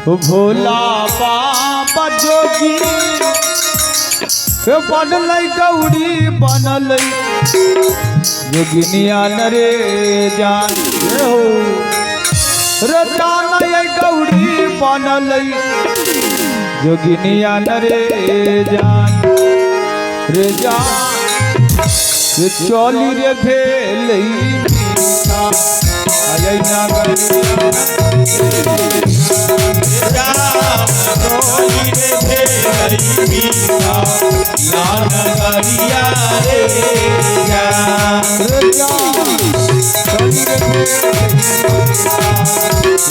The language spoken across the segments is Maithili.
भोला बाबा जोगी बनलै गौरी बनलै जोगिनिया रे जान हो रे जान ये गौरी बनलै जोगिनिया रे जान रे जान रे चली रे भेलै मीठा आय नगरिया रे जान चली रे भेलै मीठा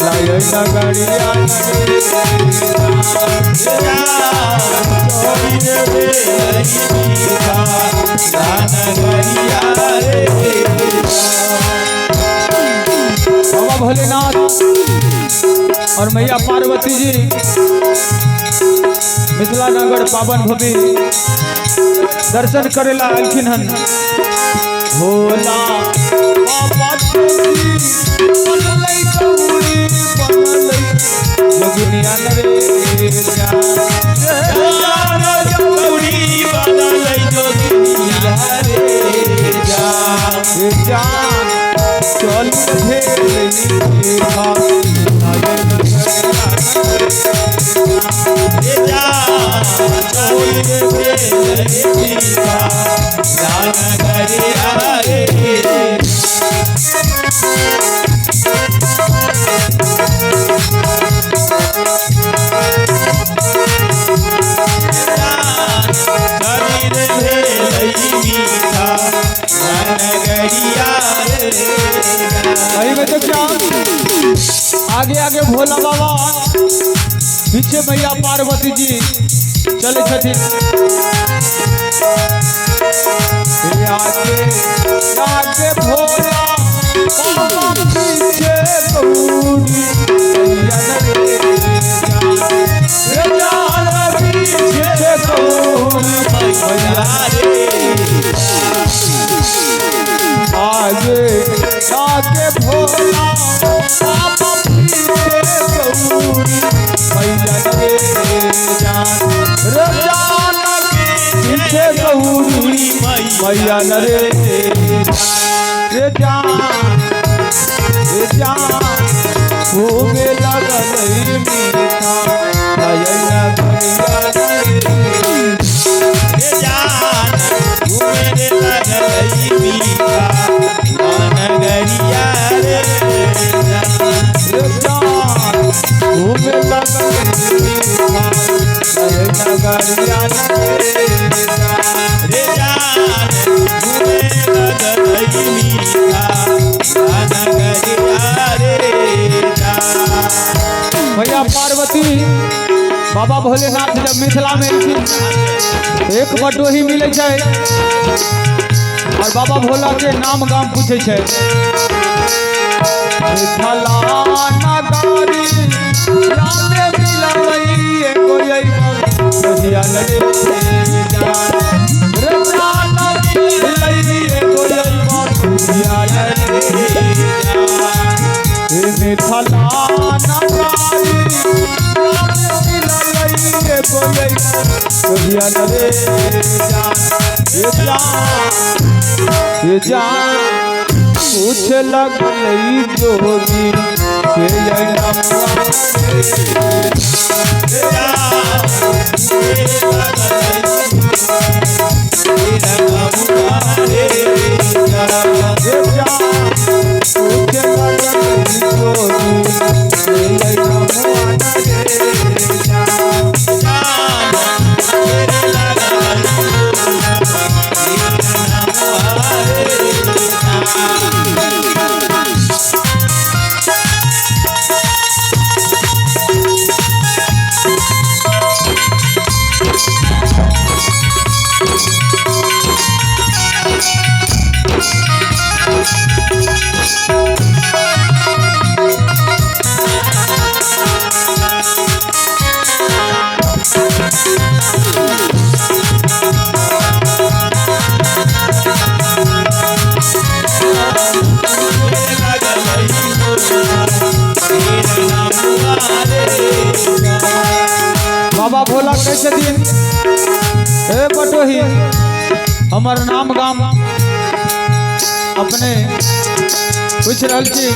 लाय नगरिया रे बाबा भोलेनाथ और मैया पार्वती जी मिथिला नगर पावन भूमि दर्शन करेला अलखिन हन। भोला बाबा जोगी बनलै गौरी बनलै जोगिनिया रे जान रे जान चल भेलै मीठा अही में तो क्या आगे आगे भोला बाबा पीछे मैया पार्वती जी चले छथिन। आगे आगे भोला बाबा पीछे गौरी मैया रे जान पीछे गौरी मैया रे आगे आगे भोला बाबा पीछे गौरी मैया रे जान रे जान पीछे गौरी मैया रे रे जान रे जान घूमे लगल मीठा नयन नगरिया रे जान घूमे लगल मीठा नयन नगरिया रे भैया पार्वती बाबा भोलेनाथ जब मिथिला में एलखिन एक बटोही मिलै छै और बाबा भोला के नाम गाम पूछै छै। मिथिला नगरी रामे मिललै एगो बटोहिया रे जान रे जान मिललै एगो बटोहिया रे जान मिथिला नगरी रामे मिललै एगो बटोहिया रे जान रे जान रे जान पूछ लगलै जोगी से बाबा भोला कहै छथिन, हे बटोही, हमर नाम गाम अपने पूछि रहल छी।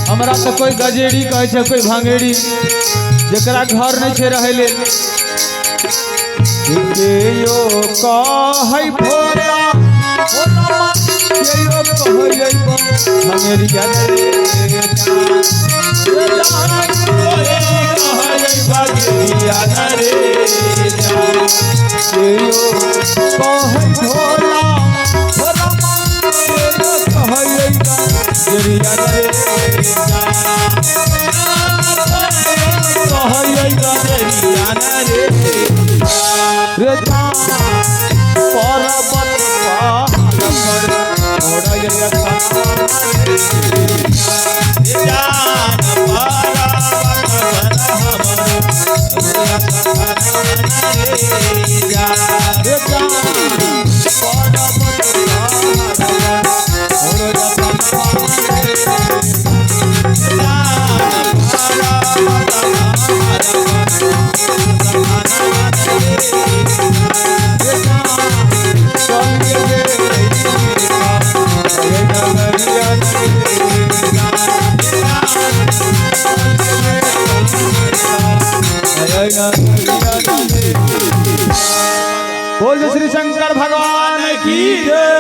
हमरा तऽ कोई गजेड़ी कहै छै, कोई भांगेड़ी, जकरा घर नहि छै रहै लेल। केयो कहै भोला, भोला, केयो कहै भंगेरिया रे केयो कहै भोला, भोला, केयो कहै गजेरिया रे, कहै गजेरिया रे रे पर्वत पहाड़ पर मोरैया रे पर्वत पहाड़ बोल श्री शंकर भगवान की जय।